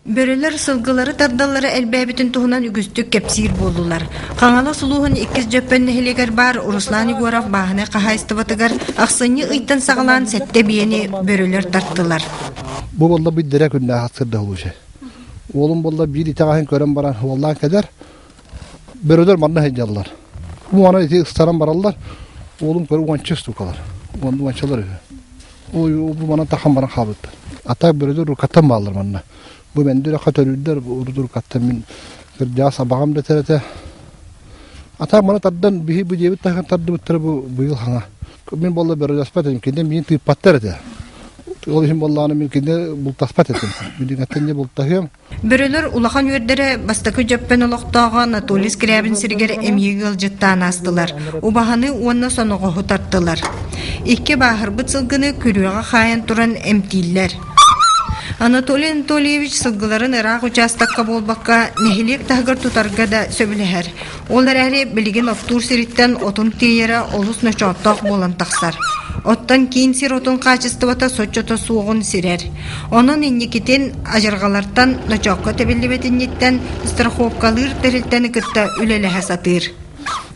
Бөрөлөр сылгылары тардаллара элбээбитин туһунан үгүстүк кэпсиир буоллулар. Хаҥалас улууһун иккис Дьөппөн нэһилиэгэр баар Руслан Егоров бааһынай хаһаайыстыбатыгар ахсынньы ыйтан саҕалаан сэттэ биэни бөрөлөр тартылар. Бу буолла бүддэрэ күннээх сырда улууһа. Уолум буолла биир итэҕэһин көрөн баран уоллаан кэлэр. Бөрөлөр манна сылдьаллар. Уона ити ыстаран бараллар. Уолум көрө уонча штукалар. Уончалар үһү. Ой, бу манан тахан баран хаалбыттар. Ата бөрөлөр уруккаттан бааллар манна. Бу мендүрэххэ төрүүрдэр уруккаттан мин кырдьаҕас абаҕам да этэр этэ. Ата маны тардан биһи бу диэбит таһыгар тардыбыттара бу быйыл хаҥа. Мин буолла бөрөлөспөт этим, кинилэр миин тыыппаттар этэ. Ол иһин буоллаҕына мин кинилэр бултаспат этим. Билиҥҥэттэн дьэ бултаһыам. Бөрөлөр улахан үөрдэрэ бастакы Дьөппөн олохтооҕо Анатолий Скрябин сиригэр эмиэ ыалдьыттаан аастылар, убаһаны уонна соноҕоһу тартылар. Икки бааһырбыт сылгыны күрүөҕэ хаайан туран эмтииллэр. Анатолий Анатольевич сылгыларын ыраах учаастакка буолбакка, нэһилиэк таһыгар тутарга да сөбүлэһэр. Ол эрээри билигин оттуур сириттэн отун тиэйэрэ олус ночооттоох буолан тахсар. Оттон киин сир отун хаачыстыбата соччото суоҕун сирэр. Онон инникитин адьырҕалартан ночоокко тэбиллибит инниттэн страховкалыыр тэрилтэни кытта үлэлэһэ сатыыр.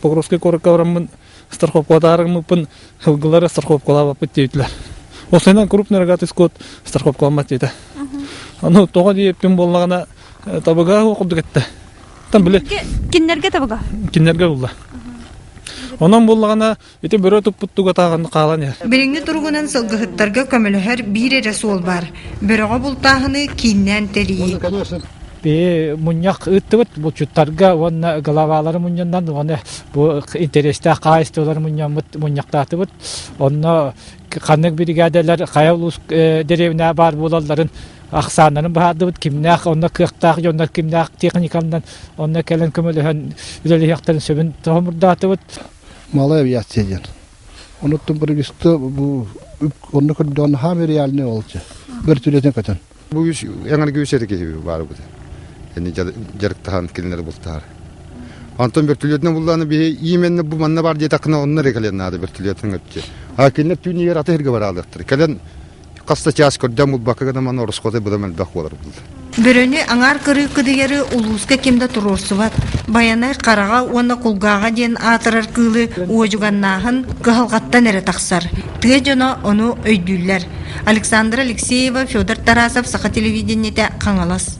Покровскай куоракка бараммын страховкалатаарыммыппын сылгылары страховкалаабаппыт диэбитилэр. Осойунан крупный рогатый скот страховкаламмат диэтэ. Ону тоҕо диэппин буоллаҕына табыга курдук этте. Там били Кинилэргэ табыга? Кинилэргэ булла. Онон буллаҕына ити бөрө туппуттуга тааҕын хаалан иһэр. Билиҥҥи туругунан сылгыһыттарга көмөлөһөр биир эрэ суол баар. Бөрөҕө бултааһыны кииннээн тэрийии. Би мунньах ыыттыбыт булчуттарга уонна главалары мунньунан уонна бу интэриэстээх хаһаайыстыбалары мунньаммыт мунньахтаатыбыт. Онно ханнык биригээдэлэр хайа улуус дэриэбинэ баар буолалларын ахсааннарын быһаардыбыт, кимнээх онно кыахтаах дьоннор кимнээх техниканан онно кэлэн көмөлөһөн үлэлэһиэхтэрин сөбүн тоһомурдаатыбыт. Малая авиация диэн. Онуттан правительство бу онно көрдөөн хаам реальный олчу. Бөртүлэтин көтөн. Бу үс эҥэр күүс этэ киһи баар бу. Эни дьарыктаһан кинилэр бултаһар. Антон бөртүлүөтүнэн буллааны биһи именно бу манна бар диэтэххинэ онно эрэ кэлэн наада бөртүлүөтүн өттү. А кинилэр түүн иһэр аты сиргэ бараалыахтар. Кэлэн Хас да чаас көрдөөн булбакка гына манна ороскуота быдан элбэх буолар булла. Бөрөнү аҥаар кырыы кыдыйары улууска ким да туруорсубат. Байанай хараҕа уонна кулгааҕа диэн аатырар кыылы уодьуганнааһын кыһалҕаттан эрэ тахсар. Тыа дьоно ону өйдүүллэр. Александра Алексеева, Федор Тарасов, Саха телевидениетэ, Хаҥалас.